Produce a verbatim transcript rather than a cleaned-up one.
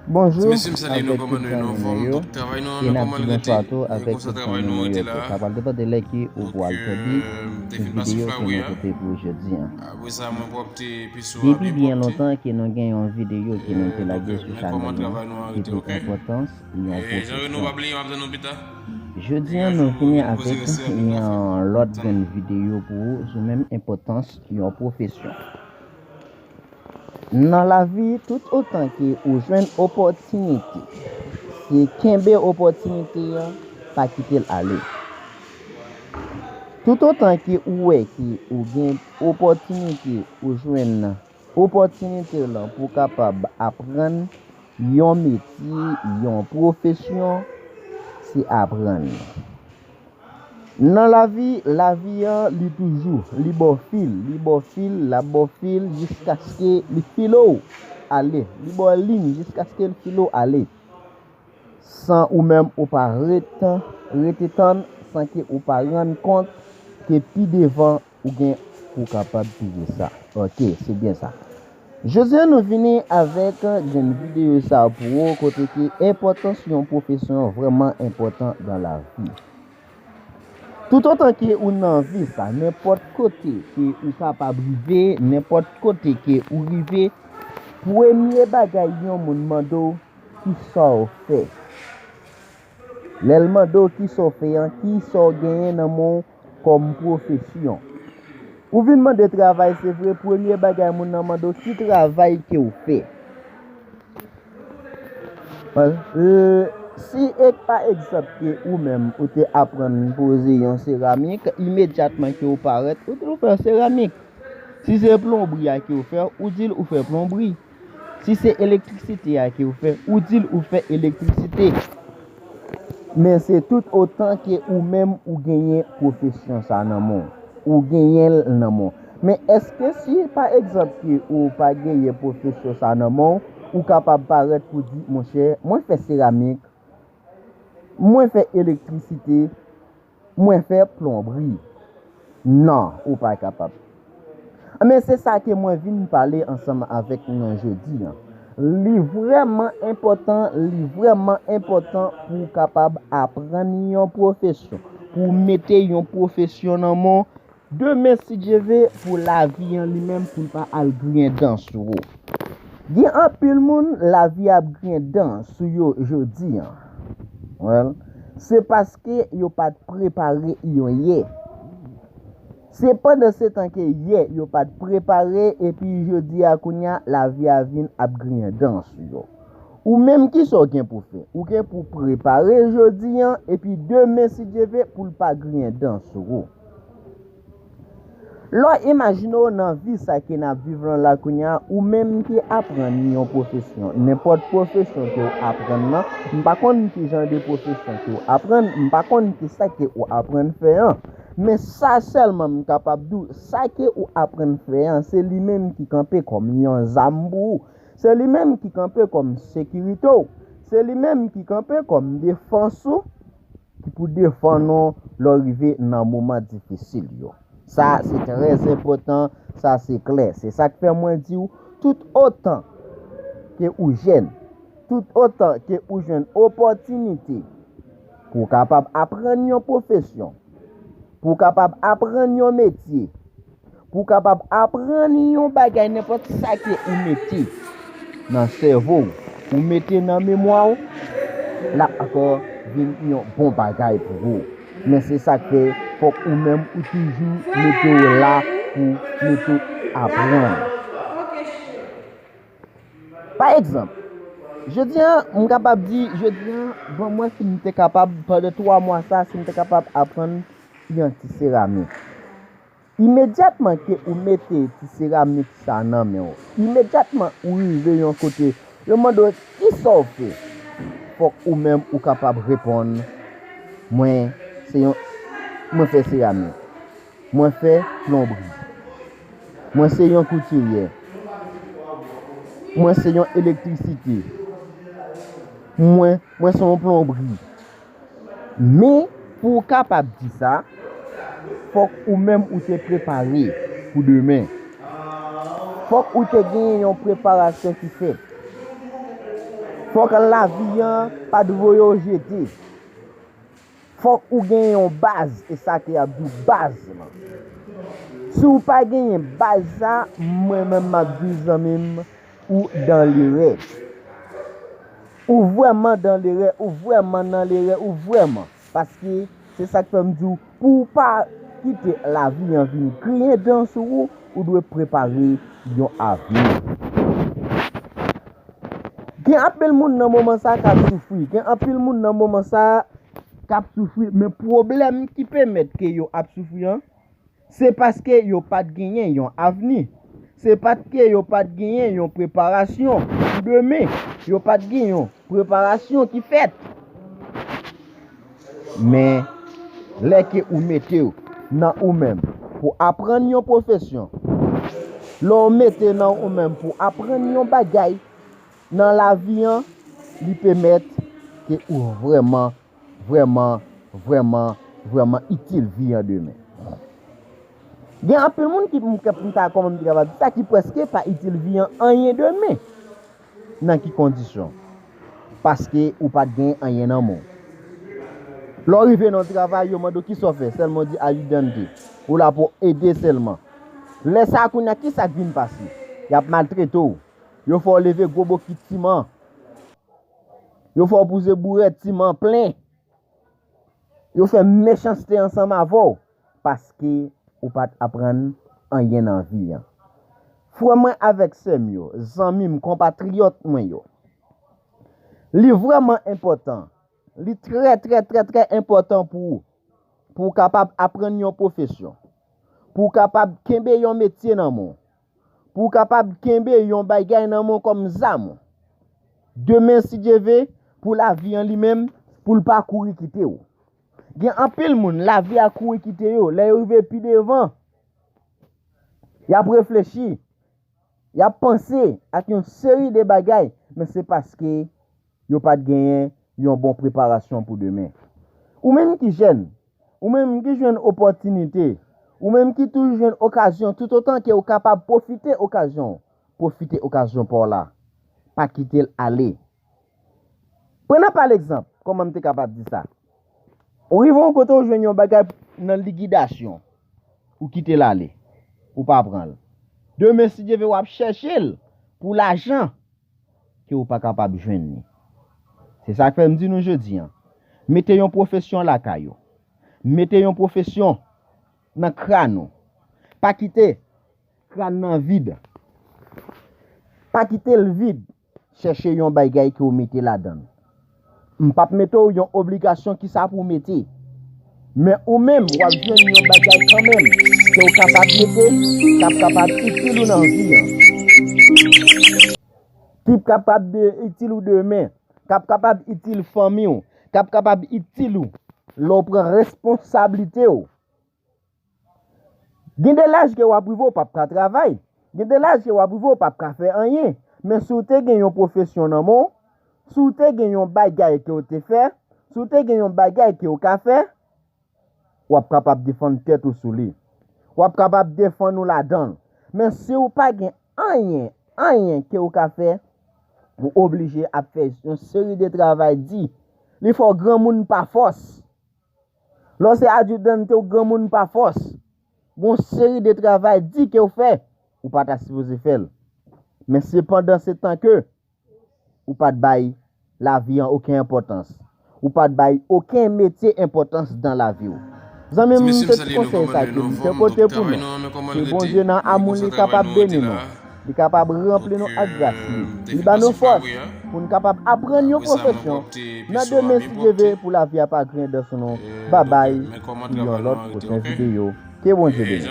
Bonjou avèk tout zanmi nou yo, e n ap di bonswa tou avèk tout zanmi nou yo tou. Sa pral depann de lè ke ou pral tande videyo ke nou pote pou jodi a. Depi byen lontan ke nou gen yon videyo ke nou te lage sou chanèl nou, ki pou enpòtans yon pwofesyon. Jodi a, nou vini avèk yon lòt grenn videyo pou ou sou menm enpòtans yon pwofesyon. Nan lavi, tout otan ke ou jwenn opòtinite, se kenbe opòtinite an, pa kite l ale. Tout otan ke ou wè ke ou gen opòtinite, ou jwenn opòtinite lan pou w kapab aprann yon metye, yon pwofesyon, se aprann. Nan lavi, lavi an, li toujou, li ba w fil, li ba w fil, l ap ba w fil jiskaske li file w ale, li ba w liy jiskaske l file w ale. San ou menm ou pa ret, rete tann, san ke ou pa rann kont ke pi devan ou gen pou w kapab peye sa. Ok, se byen sa. Jodi a nou vini avèk grenn videyo sa pou ou, kote ke enpòtans yon pwofesyon vrèman enpòtan nan lavi. Tout otan ke ou nan vi sa, nenpòt kote ke ou kapab rive, nenpòt kote ke ou rive, premye bagay yon moun mande w, ki sa w fè? Lè l mande w ki sa w fè an, ki sa w genyen nan men w kòm pwofesyon? Ou vin mande travay, se vre, premye bagay moun nan mande w, ki travay ke w fè? Si e pa egzanp ke ou menm ou te aprann poze yon seramik, imedyatman ke w parèt, ou di l ou fè seramik. Si se plonbri a ke w fè, ou di l ou fè plonbri. Si se elektrisite a ke w fè, ou di l ou fè elektrisite. Men se tout otan ke ou menm ou genyen pwofesyon sa nan men w. Ou genyen l nan men w. Men èske si, pa egzanp, ke ou pa genyen pwofesyon sa nan men w, ou kapab parèt pou di, monchè, mwen fè seramik, mwen fè elektrisite, mwen fè plonbri? Non, ou pa kapab. Men se sa ke mwen vin pale ansanm avèk nou jodi a. Li vrèman enpòtan, li vrèman enpòtan pou w kapab aprann yon pwofesyon, pou w mete yon pwofesyon nan men w, demen, si Dye ve, pou lavi an li menm, pou l pa al griyen dan sou ou. Gen anpil moun, lavi ap griyen dan sou yo jodi a. Well, se paske yo pa t prepare yon yè. Se pandan se tan ke yè yo pa t prepare, epi jodi a kounye a, lavi a vin ap griyen dan sou yo. Ou menm, ki sa w gen pou fè? Ou gen pou prepare jodi a, epi demen, si Dye ve, pou l pa griyen dan sou ou. Lè w imajine w nan vi sa ke n ap viv lan la kounye a, ou menm ki aprann yon pwofesyon, nenpòt pwofesyon ke w aprann nan, m pa konn ki jan de pwofesyon ke w aprann, m pa konn ki sa ke w aprann fè an. Men sa sèlman m kapab di w, sa ke w aprann fè an, se li menm ki kanpe kòm yon zam pou ou. Se li menm ki kanpe kòm sekirite w. Se li menm ki kanpe kòm defans ou, ki pou defann ou lè w rive nan moman difisil yo. Sa se trè enpòtan, sa se klè. Se sa k fè mwen di w, tout otan ke ou jèn, tout otan ke ou jwenn opòtinite pou w kapab aprann yon pwofesyon, pou w kapab aprann yon metye, pou w kapab aprann yon bagay, nenpòt sa ke ou mete nan sèvo w, ou mete nan memwa w, l ap ankò vin yon bon bagay pou ou. Men se sa k fè, fòk ou menm ou toujou mete w la pou mete w aprann. Pa egzanp, jodi a, m kapab di, jodi a, ban m wè si m te kapab, pandan twa mwa sa, si m te kapab aprann yon ti seramik. Imedyatman ke ou mete ti seramik sa nan men w, imedyatman ou rive yon kote, yo mande w ki sa w fè, fòk ou menm ou kapab reponn, mwen se yon, mwen fè seramik, mwen fè plonbri, mwen se yon koutiryè, mwen se yon elektrisite, mwen, mwen se yon plonbri. Men, pou w kapab di sa, fòk ou menm ou te prepare pou demen. Fòk ou te genyen yon preparasyon ki fèt. Fòk lavi an pa t voye w jete. Fòk ou gen yon baz, e sa ke y ap di w baz lan. Si w pa genyen baz sa, mwen menm m ap di w zanmi m, ou dan lerè. Ou vrèman dan lerè, ou vrèman nan lerè, ou vrèman. Paske se sa k fè m di w, pou w pa kite lavi an vin griyen dan sou ou, ou dwe prepare yon avni. Gen anpil moun nan moman sa k ap soufri. Gen anpil moun nan moman sa k ap soufri, men pwoblèm ki pèmèt ke yo ap soufri an, se paske yo pa t genyen yon avni. Se paske yo pa t genyen yon preparasyon pou demen. Yo pa t gen yon preparasyon ki fèt. Men, lè ke ou mete w nan ou menm pou aprann yon pwofesyon, lè w mete nan ou menm pou aprann yon bagay nan lavi an, li pèmèt ke ou vrèman, vrèman, vrèman, vrèman itil vi an demen. Gen anpil moun ki, m, m ta, kòman m te kapab di sa, ki prèske pa itil vi an anyen demen. Nan ki kondisyon? Paske ou pa t gen anyen nan men w. Lè w rive nan travay, yo mande w kisa w fè, sèlman w di ayudante. Ou la pou w ede sèlman. Lè sa a kounye a, kisa k vin pase? Y ap maltrete w. Yo fè w leve gwo bokit siman. Yo fè w pouze bourèt siman plen. Yo fè mechanste ansanm avè w paske ou pa t aprann anyen nan vi an. Frè mwen avèk sè m yo, zanmi m, konpatriyòt mwen yo, li vrèman enpòtan. Li trè, trè, trè, trè enpòtan pou ou, pou w kapab aprann yon pwofesyon, pou w kapab kenbe yon metye nan men w, pou w kapab kenbe yon bagay nan men w kòm zam. Demen, si Dye ve, pou lavi an li menm, pou l pa kouri kite w. Gen anpil moun, lavi a kouri kite yo. Lè yo rive pi devan, y ap reflechi, y ap panse ak yon seri de bagay, men se paske yo pa t genyen yon bon preparasyon pou demen. Ou menm ki jèn, ou menm ki jwenn opòtinite, ou menm ki toujou jwenn okazyon, toutotan ke ou kapab pwofite okazyon, pwofite okazyon pa w la. Pa kite l ale. Pran nan pa legzanp, kòman m te kapab di sa? Ou rive yon kote ou jwenn yon bagay nan likidasyon, ou kite l ale, ou pa pran l. Demen, si Dye ve, w ap chèche l pou lajan ke ou pa kapab jwenn li. Se sa k fè m di nou jodi an, mete yon pwofesyon lakay ou. Mete yon pwofesyon nan kràn ou. Pa kite kràn nan vid. Pa kite l vid. Chèche yon bagay ke w mete ladan l. M p ap mete w yon obligasyon kisa pou w mete. Men ou menm, w ap jwenn yon bagay kanmenm ke w kapab mete, k ap kapab itil ou nan vi an. Ki kapab de, itil ou demen, k ap kapab itil fanmi w, k ap kapab itil ou lè w pran responsablite w. Gen de laj ke w ap rive, w p ap ka travay. Gen de laj ke w ap rive, w p ap ka fè anyen. Men si w te gen yon pwofesyon nan men w, si w te gen yon bagay ke w te fè, si w te gen yon bagay ke w ka fè, w ap kapab defann tèt ou sou li. W ap kapab defann ou ladan l. Men si w pa gen anyen, anyen ke w ka fè, ou oblije ap fè yon seri de travay di. Li fè w granmoun pa fòs. Lè w se adjidante, ou granmoun pa fòs. Gon seri de travay di ke w fè, ou pa ta sipoze fè l. Men sepandan se tan ke ou pa t bay lavi an okenn enpòtans. Ou pa t bay okenn metye enpòtans dan lavi w. Zanmi m, se ti konsèy sa ke m te pote pou nou. Ke Bondye nan amou li kapab beni nou. Li kapab ranpli nou ak gras li. Li ba nou fòs pou n kapab aprann yon pwofesyon. Nan demen, si Dye ve, pou lavi a pa griyen dan sou nou. Babay, yon lòt pwochen videyo. Ke Bondye beni.